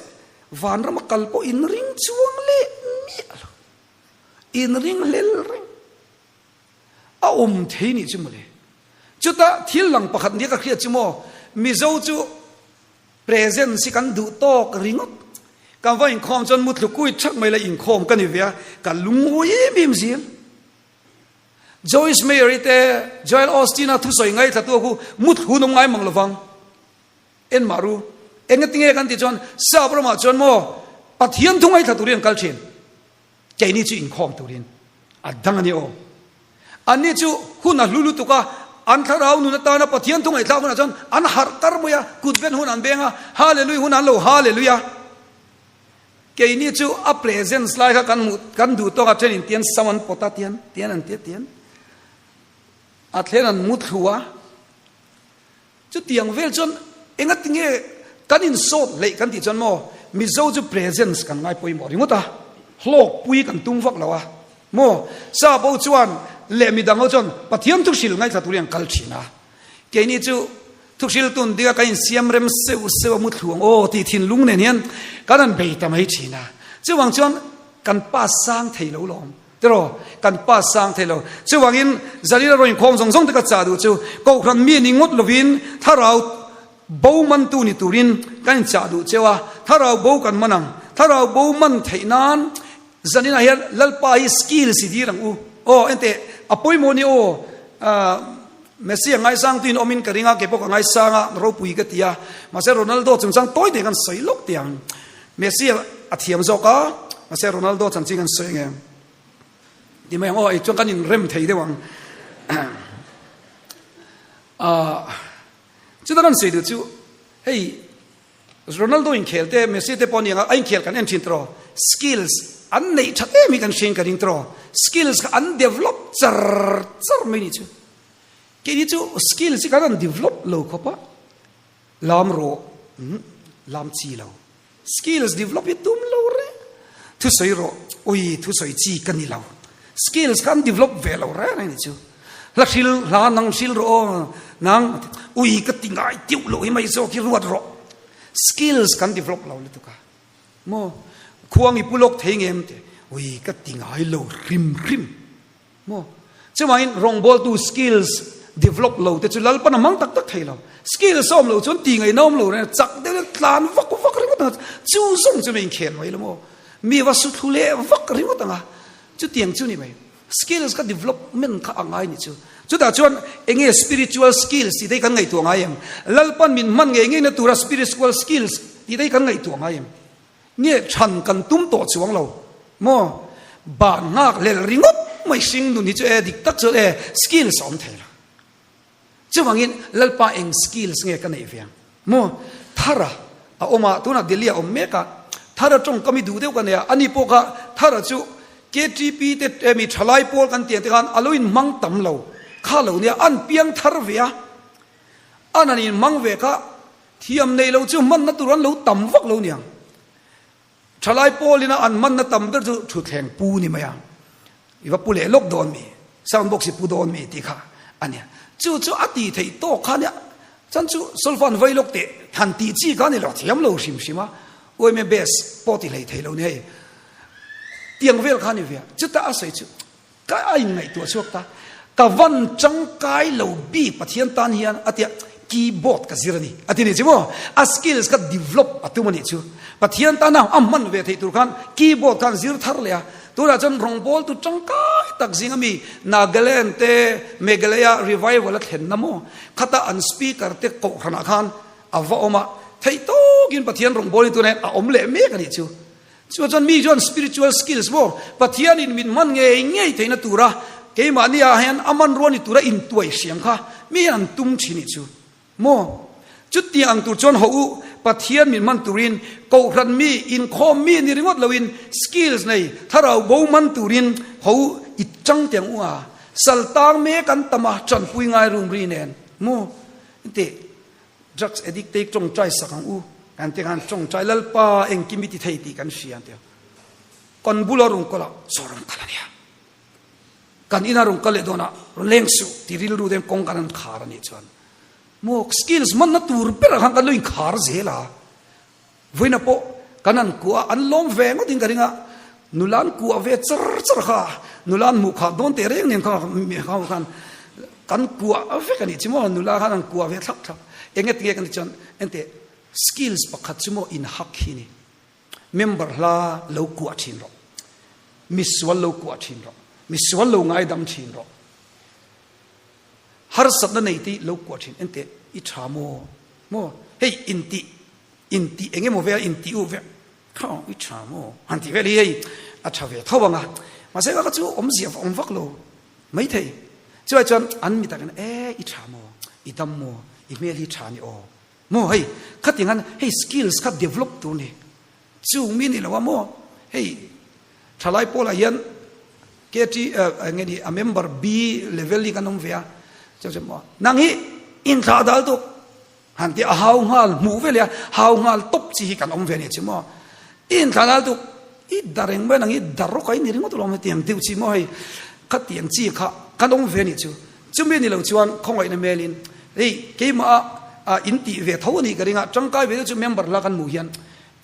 vanrama kal pawh inring chuang leh miah lo. Inring hlel reng a awm thei nih chu mawle. Chuta thil lang pakhat nia ka hriat chu maw, Mizo chu presence hi kan duh tawk ringawt. Kan va inkhawm chuan muthlu kui thak mai la inkhawm ka ni ve a, ka lungawi em em zel. Joyce Meyer-i te, Joel Osteen-a thusawi ngaithlatu a khu muthlu an awm ngai mang lovang. En mah ru, engatinge kan tih chuan sap ramah chuan maw Pathian thu ngaithla turin an kal thin. Keini chu inkhawm turin a dang a ni aw. Anni chu hun a hlu lutuk a, an thlarau nun atana Pathian thu ngaihthlak hunah chuan an harh kar mai a, kut ven hun an veng a, Hallelui hun an lo Hallelui a. Keini chu a presence lai kha kan hmuh kan duh tawk a, thenin tian sam an pawt a, tian tian an tia tian a thlen an mu thlu a. Chutiang vel chuan engati nge kan insawt hleih kan tih chuan maw Mizo chu presence kan ngai pawimawh ringawt a, hlawkpui kan tum vak lo a maw. Sap ho chuan leh midang ho chuan Pathian thuhril ngaithla turin an kal thin a, keini chu thuhril tun dinga kan insiam rem seuh seuh a muthlu ang aw tih thinlung nen hian kan han bei ta mai thin a. Chuvang chuan kan pass sang thei lo lawm. Tiraw, kan pa sang thei lo. Chuvangin Zalila rawn inkhawm zawng zawng te ka chah duh chu Kohhran mi ni ngawt lovin thlarau bo mantu ni turin kan inchah duh cheu a, thlarau bo kan man ang. Thlarau bo man theih nan Zaninah hian Lalpa hi skills i dir ang u. Aw, enteh, a pawimawh ni aw, Messi a ngaisang tuin awmin ka ring a, keipawh ka ngaisang a, ropui ka ti a. Mahse Ronaldo chungchang tawi te kan sawi lawk teh ang. Messi a thiam zawk a, mahse Ronaldo chanchin kan sawi nge. Ti mai ang aw, ei chuan kan inrem thei deuh ang. Chuta kan sawi duh chu hei Ronaldo inkhel te, Messi te pawh aniang a, a inkhel kan en thin tawh. Skills an neih that em hi kan hriain ka ring tawh. Skills kha an develop char char mai ni chu. Keini chu skills hi kan rawn develop lo khawp a, lam rawh, lam chi lo. Skills develop hi tum lo reng. Thusawi rawh, ui thusawi chi ka ni lo. Skills kha an develop ve lo reng reng ni chu. Hla hril, hla nang hril rawh aw, nang ui ka ti ngai tiu loh hi mai zawk hi ruat rawh. Skills kan develop lo lutuk a. Maw? Khuang i pu lawk thei nge em te? Ui ka ti ngai lo hrim hrim. Maw? Chuvangin rawngbawltu skills develop lo te chu Lalpan a hmang tak tak thei lo. Skills a awm loh chuan ti ngaihna awm lo reng a, chak deuh deuh tlan vak vak ringawt ang a, chu zawng chu mi inkhel mai lo maw? Mi va su thlu leh vak ringawt ang a, chutiang chu ni mai. Skills kha development kha a ngai ni chu. Chutah chuan enge spiritual skills tih te hi kan ngaihtuah ngai em? Lalpan min hman ngei ngeina tura spiritual skills tih te hi kan ngaihtuah ngai em? Nge chhan kan tum tawh chuang lo maw? Ban nghak hlel ringawt mai hring nun hi chu e dik tak chuan e skills a awm thei lo. Chuvangin Lalpa eng skills nge ka neih ve ang maw? Thara a awm a, tunah Delhi a awm mek a, Thara tawngkam hi duh deuh ka nei a, ani pawh kha Thara chu KTP te mi thalai pawl kan tih ang te khan a lo inhmang tam lo kha lo nia, an piang thar ve a, an han inhmang ve kha thiam nei lo chu hmanna tur an lo tam vak lo niang. Thalai pawlina an hmanna tam ber chu thutthleng pu ni mai a, i va pu leh lawk dawn mi, sound box i pu dawn mi tih kha a nia. Chu chu a tih theih tawk kha nia, chuan chu solfa an vai lawk teh han tih chi kha a ni lo, a thiam lo hrim hrim a, uaime bass pawh ti hlei thei lo ni hei, tiang vel kha a ni ve a, chutah a sawi chu Ka a inngaihtuah chhuak ta. Ka van tangkai lo bik Pathian tan hian a tia keyboard ka zir a ni a ti ni chu maw? A skills kha develop a tum a nih chu. Pathian tana a hman ve theih tur khan keyboard khan zir thar leh a. Tunah chuan rawngbawltu tangkai tak zinga mi Nagaland te Meghalaya revival a thlenna maw? Khata an speaker te kohhranah khan. a va awm a, theih tawkin Pathian rawngbawlin tunah hian a awm leh mek a nih chu. Chu chuan mi chuan spiritual skills maw Pathianin min hman ngei ngei theihna tura keimahni ah hian a hmanrua ni tura intuai hriam kha mi hian an tum thin nih chu maw. Chutiang ang tur chuan haw u, Pathian min hman turin kohhran mi, inkhawm mi ni ringawt loin skills nei thlarau bo man turin haw u i chang teh ang u a, sal tang mek an tam a tanpui ngai rum ri nen maw tih. Drugs addict te tawngtai sak ang u kan ti khan tawngtai Lalpa engkim i ti thei tih kan hria an ti a. Kan bula rawn kal a, saw rawn kal a nia. Kan ina rawn kal leh dawn a, rawn leng suh ti rilru te kawng kan an khar a nih chuan maw skills hmanna tur berah khan kan lo inkhar zel a. Vawiina pawh kan han kuah a, an lawm ve ngawtin ka ring a, nula an kuah ve char char kha, nula an hmuh khah dawn teh reng nen kha ho khan kan kuah vek a nih chu maw, nula khan an kuah ve thlap thlap. Eng nge tinge kan tih chuan enteh skills pakhat chu maw inhak hi ni, member hla lo kuah thin rawh, misual lo kuah thin rawh, misual lo ngaidam thin rawh, harsatna nei te lo kuah thin, enteh i tha maw, maw hei intih Intih eng emaw vel intih u vek kha i tha maw? Han tih vel hi hei a tha ve tho ang a, mahse ka chu awmzia awm vak lo mai thei. Chuvai chuan an mi takin e i tha maw? I dam maw? I hmel hi tha ni aw maw? Hei khatin han hei skills kha develop tur ni. Chung mi ni lo a maw? Hei thalai pawlah hian KT nge ni a member B level hi kan awm ve a, chu chu maw nang hi inthlah dal tuk. Han ti a hau nghal hmuh ve leh a hau nghal tawp chi hi kan awm ve nia chi maw? I inthlan al duk i dar eng mai nang i dar rawk a i ni ringawt alawm hetiang deuh chi maw hei khatiang chi kha kan awm ve nih chu. Chumi ni lo chuan khawngaihna melin hei keimah a in tih ve tho a nih ka ring a tangkai ve deuh chu member la kan hmuh hian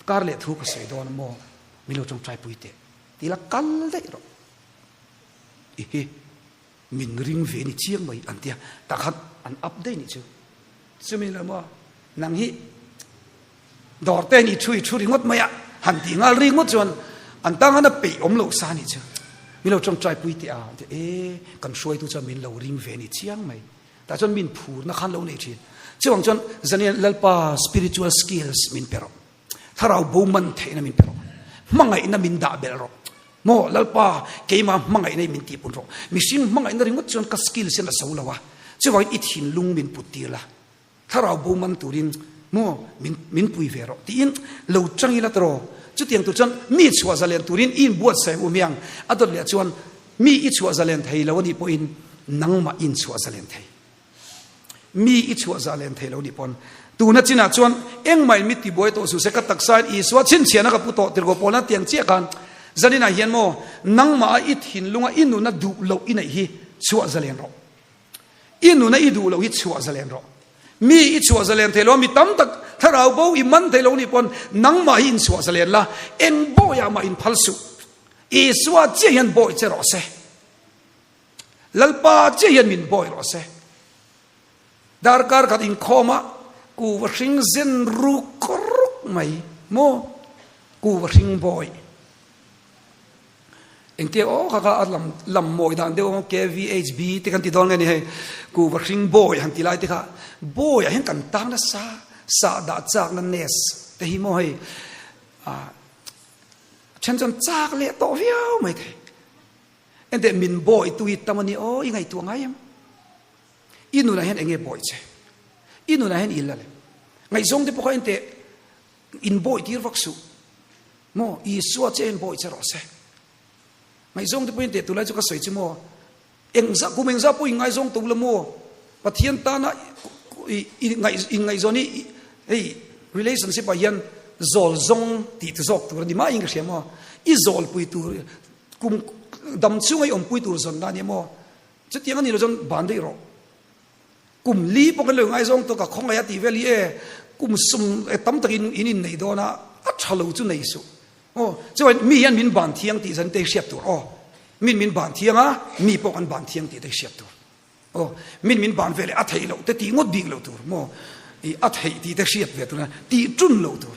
kar leh thu ka sawi dawn a maw min lo tawngtai pui teh ti la kal daih rawh i hi. Min ring ve ni chiang mai an tia tah khan an up daih nih chu. Chumi lo maw nang hi dawr te ni thu i thu ringawt mai a han tih nghal ringawt chuan an tang han a peih awm loh sa nih chu. Min lo tawngtai pui teh a an ti e kan hruaitu chuan min lo ring ve ni chiang mai. Tah chuan min phurna khan lo nei thin. Chuvang chuan zanian Lalpa spiritual skills min pe rawh. Thlarau bo man theihna min pe rawh. Hmangaihna min dah belh rawh. Maw Lalpa, keimah hmangaihna i min tihpun rawh. Mihring hmangaihna ringawt chuan ka skills hian a zo lo a, chuvangin i thinlung min put tir la. Thlarau bo man turin maw min min pui ve rawh tiin lo chang ila tawh. Chutiang tur chuan mi chhuah zalen turin i inbuatsaih u miang. A dawt leh chuan mi i chhuah zalen thei lo a nih pawhin nangmah i inchhuah zalen thei. Mi i chhuah zah len thei lo nih pawn tuna chinah chuan engmah in mi tibuai tawh suh se ka taksa in Isua chhinchhiahna ka pu tawh tirhkoh pawlna tiang chiah khan zaninah hian maw nangmah a i thinlunga i nuna duh loh i neih hi chhuah zalen rawh. I nuna i duh loh hi chhuah zalen rawh. Mi i chhuah zalen thei lo a mi tam tak thlarau bo i man thei lo nih pawn nangmah hi inchhuah zalen la eng bawiah mah inphal suh. Isua chiah hian bawi che rawh se. Lalpa chiah hian min bawi rawh se. Darkar khat inkhawm a, kuva hring zen ruk ruk mai maw? Kuva hring bawi. Engtia aw kha kha a lam lam mawi dan deuh ang KVHB te kan ti dawn nge ni hei. Kuva hring bawi han ti lai te kha bawi ah hian kan tang nasa sah dah chak na nes te hi maw hei a then chuan chak leh tawh viau mai thei. Enteh min bawi tu hi tam a ni aw, i ngaihtuah ngai em? I nunah hian enge bawi che? I nunah hian i la le. Ngaihzawng te pawh kha enteh in bawi tir vak suh. Maw Isua che in bawi che rawh se. Ngaihzawng te pawh enteh tulai chu ka sawi chu maw engzah kum engzah pawh in ngaizawng to la maw Pathian tana i ngaihzawn hi hei relationship ah hian zawl zawng tih tu zawk tur a ni mah in ka hria maw i zawlpui tur Kum dam chhunga i awmpui tur zawn la a ni maw? Chutiang a ni lo chuan ban daih rawh. Kum li pawh kan lo ngaizawng tawk a, khawngaih a tih vel hi e, kum sum e tam takin in innei dawn a, a tha lo chu nei suh. Aw, chuan mi hian min ban thiang tih zan te hriat tur aw. Min min ban thiang a, mi pawh kan ban thiang tih te hriat tur. Aw, min min ban ve leh a theih loh te tih ngawt bik loh tur maw? I a theih tih te hriat ve tur a, tih ṭun loh tur.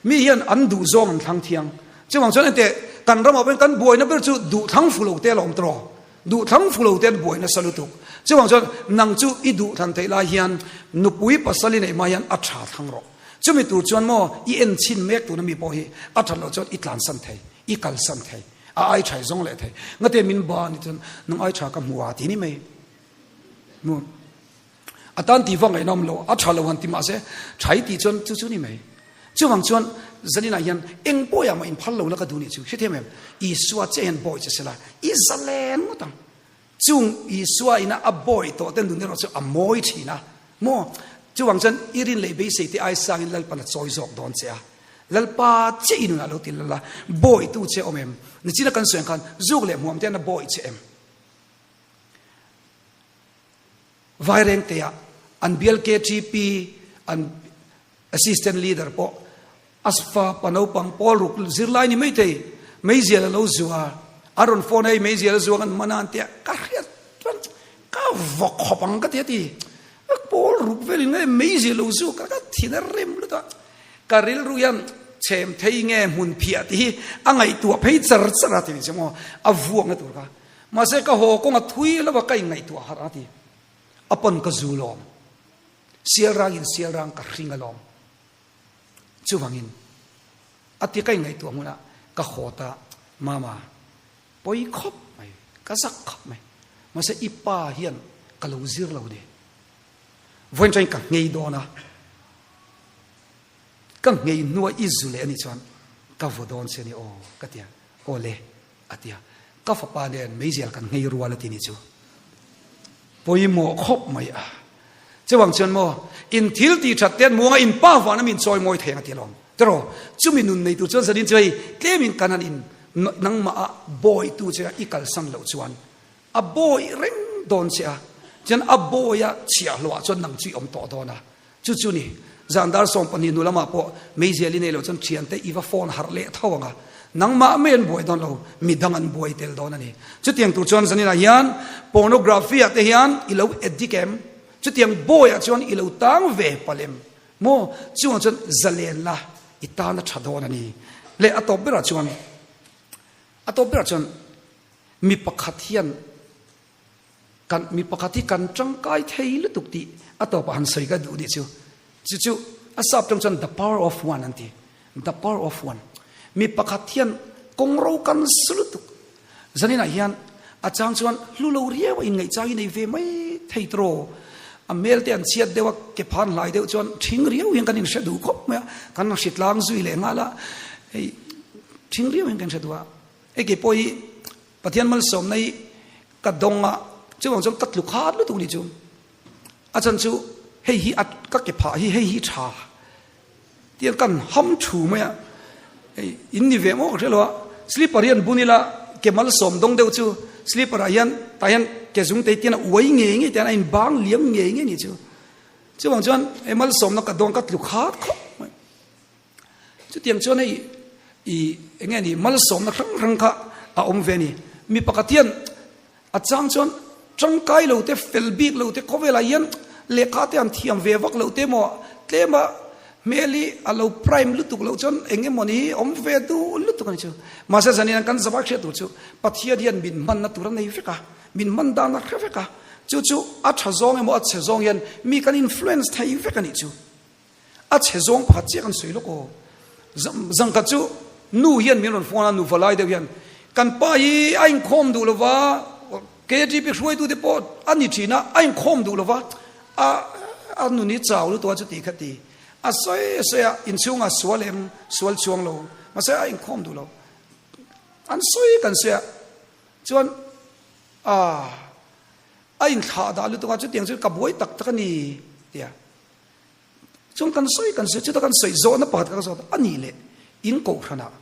Mi hian an duh zawng an thlang thiang. Chuvang chuan enteh, kan ramah pawhin kan buaina ber chu duh thlang fu lo te a la awm tawh. Duhthlang fu lo te an buai nasa lutuk. Chuvang chuan nang chu i duhthlan theih lai hian nupui pasal i neih hma hian a tha thlang rawh. Chumi tur chuan maw i en chhin mek tuna mi pawh hi a that loh chuan i tlansan thei, i kalsan thei, a ai tha i zawng leh thei. Ngate min ba ni chuan nang ai tha ka hmu a ti ni mai. Maw a tan tih vak ngaihna awm lo, a tha lo han ti mahse tha i tih chuan chu chu ni mai. Chuvang chuan zaninah hian eng bawiah mah inphal lo la ka duh nih chu hrethiam em? Isua chiah hian bawi che sela i zalen ngawt ang. Chung Isua ina a bawi tawh te nun erawh chu a mawi thin a maw? Chuvang chuan i rin leh beisei te ai sangin Lalpan a chawi zawk dawn che a. Lalpa chiah i nunah lo ti lal a, bawitu che awm em? Nichina kan sawi ang khan zuk leh hmuam te hian a bawi che em? Vairengteah an bial KTP an Assistant Leader pawh a fapa naupang pawl ruk zirlai ni maithei meizial a lo zua a rawn phone a hei meizial a zuang an hman a an tia ka hriat chuan ka va khawp ang ka ti a ti pawl ruk velin nge meizial lo zu ka ka thin a rem lut a ka rilru hian chhem thei nge hmun phiah tih hi a ngaihtuah phei char char a ti ni che maw a vuakna tur kha mahse ka haw kawnga thui lova ka inngaihtuah harh a ti a pawn ka zu lawm Sialrang in sialrang ka hring alawm. Chuvangin a ti ka ingaihtuah hmunah ka haw ta Mama, pawi khawp mai, ka zak khawp mai. Mahse i pa hian ka lo zir lo ni. Vawiin chuan ka nghei dawn a, ka nghei hnua i zu leh anih chuan ka vaw dawn che ni aw ka ti a, aw le. A ti a, ka fapa nen meizial kan nghei rual a ti ni chu. Pawimawh khawp mai a. Chuvang chuan maw, in thil tih that te an muang a, in pa vana min chawi mawi thei ang a ti alawm. Tiraw, chumi nun nei tur chuan zanin chu hei tlemin kan han in nangmah a bawitu che a i kalsan loh chuan a bawi reng dawn che a, chuan a bawi a chhiahhlawh ah chuan nang chu i awm tawh dawn a. Chu chu ni, zan dar 12 hnu lamah pawh meizial i nei loh chuan thiante i va phone harh leh tho ang a, nangmah mai an buai dawn lo, midang an buai tel dawn a ni. Chutiang tur chuan zaninah hian pornography ah te hian i lo addict em? Chutiang bawi ah chuan i lo tang ve palh em? Maw? Chungah chuan zalen la i tan a tha dawn a ni. Leh a tawp berah chuan, a tawp berah chuan mi pakhat hian Kan mi pakhat hi kan tangkai thei lutuk tih a tawpah han sawi ka duh nih chu. Chu chu a sap tang chuan the power of one an ti. The power of one. Mi pakhat hian kawng ro kan su lutuk. Zaninah hian a chang chuan hlu lo riau a inngaih chang hi nei ve mai thei tawh. A hmel te an chhiat deuh a, ke phan hlai deuh chuan thing riau hian kan inhre duh khawp mai a. Kan hri tlang zui leh nghal a, hei thing riau hian kan hre duh a. Hei kei pawh hi Pathian malsawmna hi ka dawng a, chuvang chuan ka tlu khat lutuk ni chu. A chan chu hei hi a ka ke phah hi hei hi tha tiang kan ham thu mai a, hei in ni ve maw ka hria lo a, slipper hi an bun ila ke malsawm dawng deuh chu slipper ah hian tah hian ke zung te tian a uai ngei ngei tian a in bang liam ngei ngei ni chu. Chuvang chuan hei malsawmna ka dawng ka tlu khat khawp mai. Chutiang chuan hei i eng nge ni malsawmna hrang hrang kha a awm ve a ni. Mi pakhat hian a chang chuan tangkai lo te fel bik lo te khawvelah hian lehkha te an thiam ve vak loh te emaw tlema hmel hi a lo prime lutuk loh chuan eng emaw ni hi awm ve duh lutuk a ni chu. Mahse zanin an kan zavai hriat tur chu Pathian hian min hmanna tur a nei vek a, min hman dan a hre vek a, chu chu a tha zawng emaw a chhe zawng hian mi kan influence thei vek a nih chu. A chhe zawng pakhat chiah kan sawi lawk aw. Zangkhat chu nu hian min rawn phone a, nu valai deuh hian, kan pa hi a inkhawm duh lova, KTP hruaitute pawh a ni thin a, a inkhawm duh lova, a a nun hi chau lutuk a chuti kha ti. A sawi sawi a, inchhungah sual em, sual chuang lo, mahse a inkhawm duh lo. An sawi kan sawi a, chuan a a inthlah dah lutuk a, chutiang chu ka buai tak tak a ni tia. Chuan kan sawi kan sawi chuta kan sawi zawhna pakhat ka zawt a nih leh in kohhranah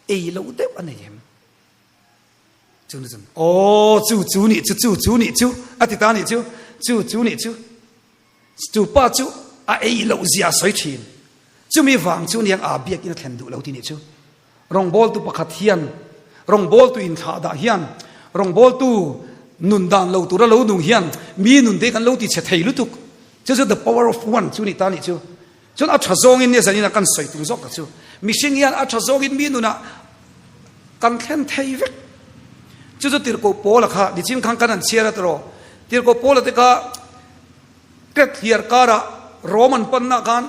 ei loh deuh a nei em? Chu ni chuan aw chu chu nih chu chu chu nih chu a ti ta nih chu chu chu nih chu chu pa chu a ei loh zia a sawi thin chumi vang chu niang a biakin a thlen duh lo ti nih chu Rawngbawltu pakhat hian rawngbawltu inthlahdah hian rawngbawltu nun dan lo tura lo nung hian mi nun te kan lo ti chhe thei lutuk. Chu chu the power of one chu ni ta nih chu. Chuan a tha zawngin nia zanin a kan sawi tum zawk ta chu. Mihring hian a tha zawngin mi nunah kan thlen thei vek. Chu chu Tirhkoh Paula kha nichin khan kan han chhiar a tiraw? Tirhkoh Paula te kha Kret hliar karah Rom an panna khan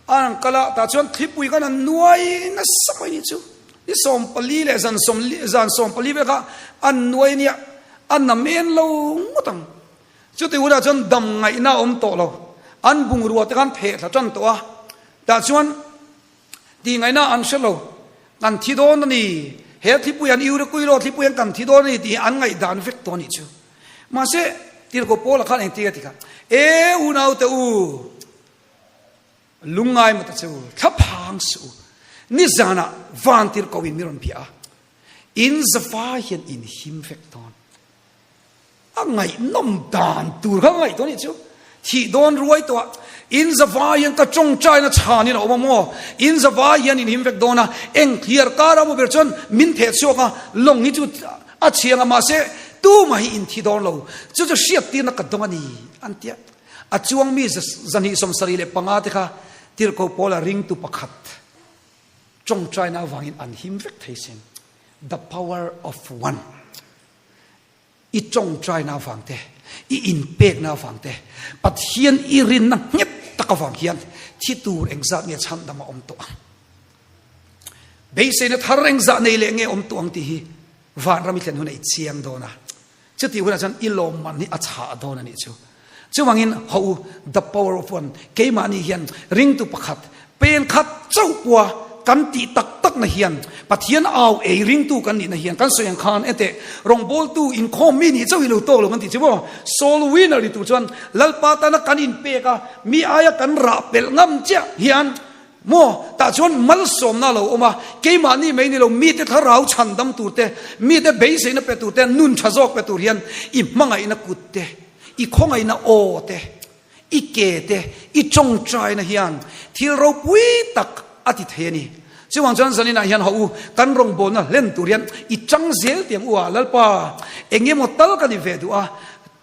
an han kal a, tah chuan thlipui khan an nuai nasa mai ni chu. Ni 14 leh zan sawm zan 14 vel kha an nuai nia, a namen lo ngawt ang. Chuti hunah chuan dam ngaihna a awm tawh lo. An bungrua te khan pheh thla tan tawh a, tah chuan tih ngaihna an hre lo. Kan thi dawn a ni, he thlipui an Eurekuilo thlipui an kan thi dawn a ni tih hi an ngaihdan vek tawh a nih chu. Mahse, Tirhkoh Paula khan engtin a ti kha, E unaute u, lungngai maw ta che u, thlaphang suh u, nizanah van Tirhkoh in mi rawn bia a, in zavai hian in him vek dawn. A ngaihnawm dan tur kha ka ngaihtuah nih chu. Thih dawn ruai tawh ah in zavai hian ka tawngtaina chhanin a awm a maw? In zavai hian in him vek dawn a, eng thliar kar a maw ber chuan min theh chhuak a, lawng hi chu a chhiang a mahse tumah hi in thi dawn lo. Chu chu hriat tirna ka dawng a ni an tia. A chuang mi 275 te kha Tirhkoh Paula ringtu pakhat tawngtaina avangin an him vek thei sin. The power of one. I tawngtaina avang te, i inpekna avang te, Pathian i rinna nghet tak avang hian thi tur engzat nge chhandam a awm tawh ang? Beiseina thar engzah nei leh nge awm tawh ang tih hi vanram i thlen hunah i chiang dawn a. Chutih hunah chuan i lawmman hi a chhah dawn a nih chu. Chuvangin ho u, the power of one, keimahni hian ringtu pakhat, pen khat chauh pawha kan tih tak takna hian, Pathian au ei ringtu kan nihna hian, kan sawi ang khan enteh, rawngbawltu inkhawm mi nih chauh hi lo tawk lo kan tih chu maw? Soul winner ni tur chuan Lalpa tana kan inpek a, mi aia kan rah pelh ngam chiah hian maw? Tah chuan malsawmna a lo awm a, keimahni mai ni lo, mite thlarau chhandam tur te, mite beiseina pe tur te, nun tha zawk pe tur hian i hmangaihna kut te, I khawngaihna aw te, i ke te, i tawngtaina hian thil ropui tak a ti thei a ni. Chuvang chuan zaninah hian haw u, kan rawngbawlna hlen tur hian i tang zel tiang u a, Lalpa, eng emaw tal ka ni ve duh a,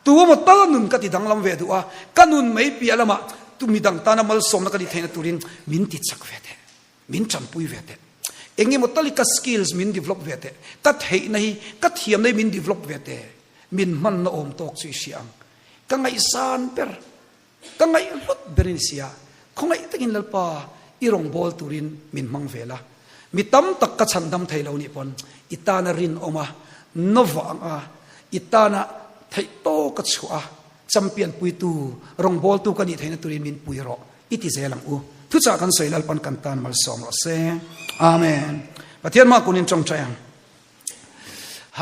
tu emaw tal nun ka ti danglam ve duh a, ka nun mai piah lamah tu midang tana malsawmna ka ni theihna turin min ti chak ve teh, min tanpui ve teh. Eng emaw tal hi ka skills min develop ve teh, ka theihna hi, ka thiamna hi min develop ve teh. Min hmanna awm tawk chu i hria ang. Ka ngaihsan ber, ka ngaihhlut ber in sia, khawngaih takin Lalpa i rawngbâwl turin min hmang ve la. Mi tam tak ka chhandam thei lo nih pawn i tana rinawm a, nawva ang a, i tana theih tawk a chhuah a, champion puitu, rawngbâwltu ka nih theihna turin min pui rawh, i ti zel ang u. Thuchah kan sawi Lalpan kan tan malsawm rawh se. Amen. Pathian mah kunin tawngtai ang.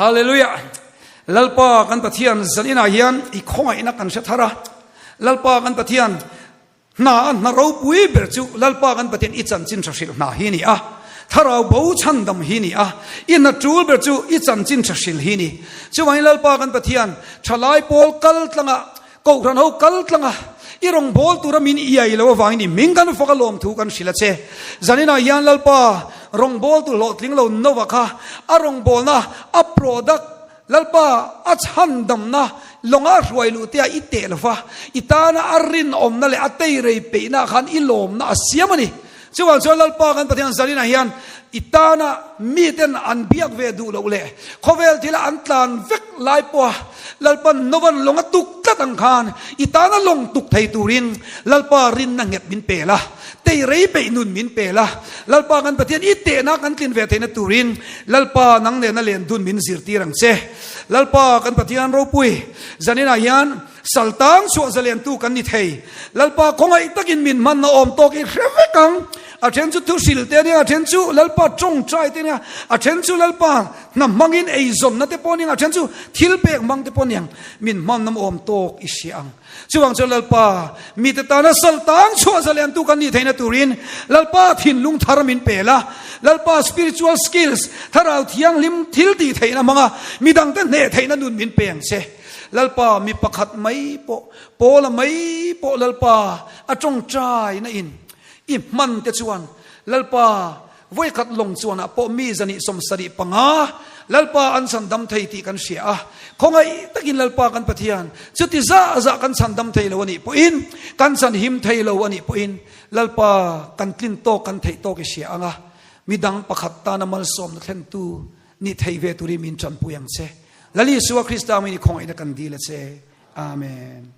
Hallelujah! Lalpa kan Pathian zaninah hian i khawngaihna kan hre thar a. Lalpa kan Pathian hna a hna ropui ber chu Lalpa kan Pathian i chanchin tha hrilh hna hi ni a. Thlarau bo chhandam hi ni a. I hna tul ber chu i chanchin tha hrilh hi ni. Chuvangin Lalpa kan Pathian thalai pawl kal tlanga Kohhran ho kal tlang a, i rawngbâwl tura min iai lo avangin i hming kan fak a lawmthu kan hrilh a che. Zaninah hian Lalpa rawngbâwltu hlawhtling lo Nova kha a rawngbâwlna, a product, Lalpa a chhandamna lawnga a hruai luh te ah i teh lo va, i tana a rinawmna leh a teirei peihna ah khan i lawmna a siam a ni. Chuvang chuan Lalpa kan Pathian Zaninah hian i tana miten an biak ve duh loh leh khawvel thila an tlan vek lai pawha Lalpan Novan lawng a tuk tlat ang khan i tana lawng tuk thei turin Lalpa rinna nghet min pe la, tei rei peih nun min pe la, Lalpa kan Pathian i tehna kan tlin ve theihna turin Lalpa nang nena len dun min zirtir ang che. Lalpa kan Pathian ropui Zaninah hian Sal tang chhuah zaliantu kan ni thei. Lalpa khawngaih takin min hmanna awm tawk i hre vek ang. A then chu thuhril te ania, a then chu Lalpa tawngtai te ania, a then chu Lalpa hna hmangin eizawnna te pawh aniang, a then chu thil pek hmang te pawh aniang. Min hmanna awm tawk i hria ang. Chuvang chuan Lalpa mite tana sal tang chhuah zaliantu kan nih theihna turin Lalpa thinlung thar min pe la. Lalpa spiritual skills, thlarau thianghlim thil tih theihna hmanga midangte hneh theihna nun min pe ang che. Lalpa mi pakhat mai pawh, Paula mai pawh Lalpa a tawngtai na in i hman te chuan Lalpa vawikhat lawng chuan ah pawh mi zani 75 Lalpa an chhandam thei tih kan hria a, khawngaih takin Lalpa kan Pathian chuti zah zah kan chhandam thei lo a nih pawhin, kan chhanhim thei lo a nih pawhin Lalpa kan tlin tawk kan theih tawk i hria ang a, midang pakhat tana malsawmna thlentu ni thei ve turin min tanpui ang che. Lal Isua Krista hmingin i khawngaihna kan dil a che. Amen.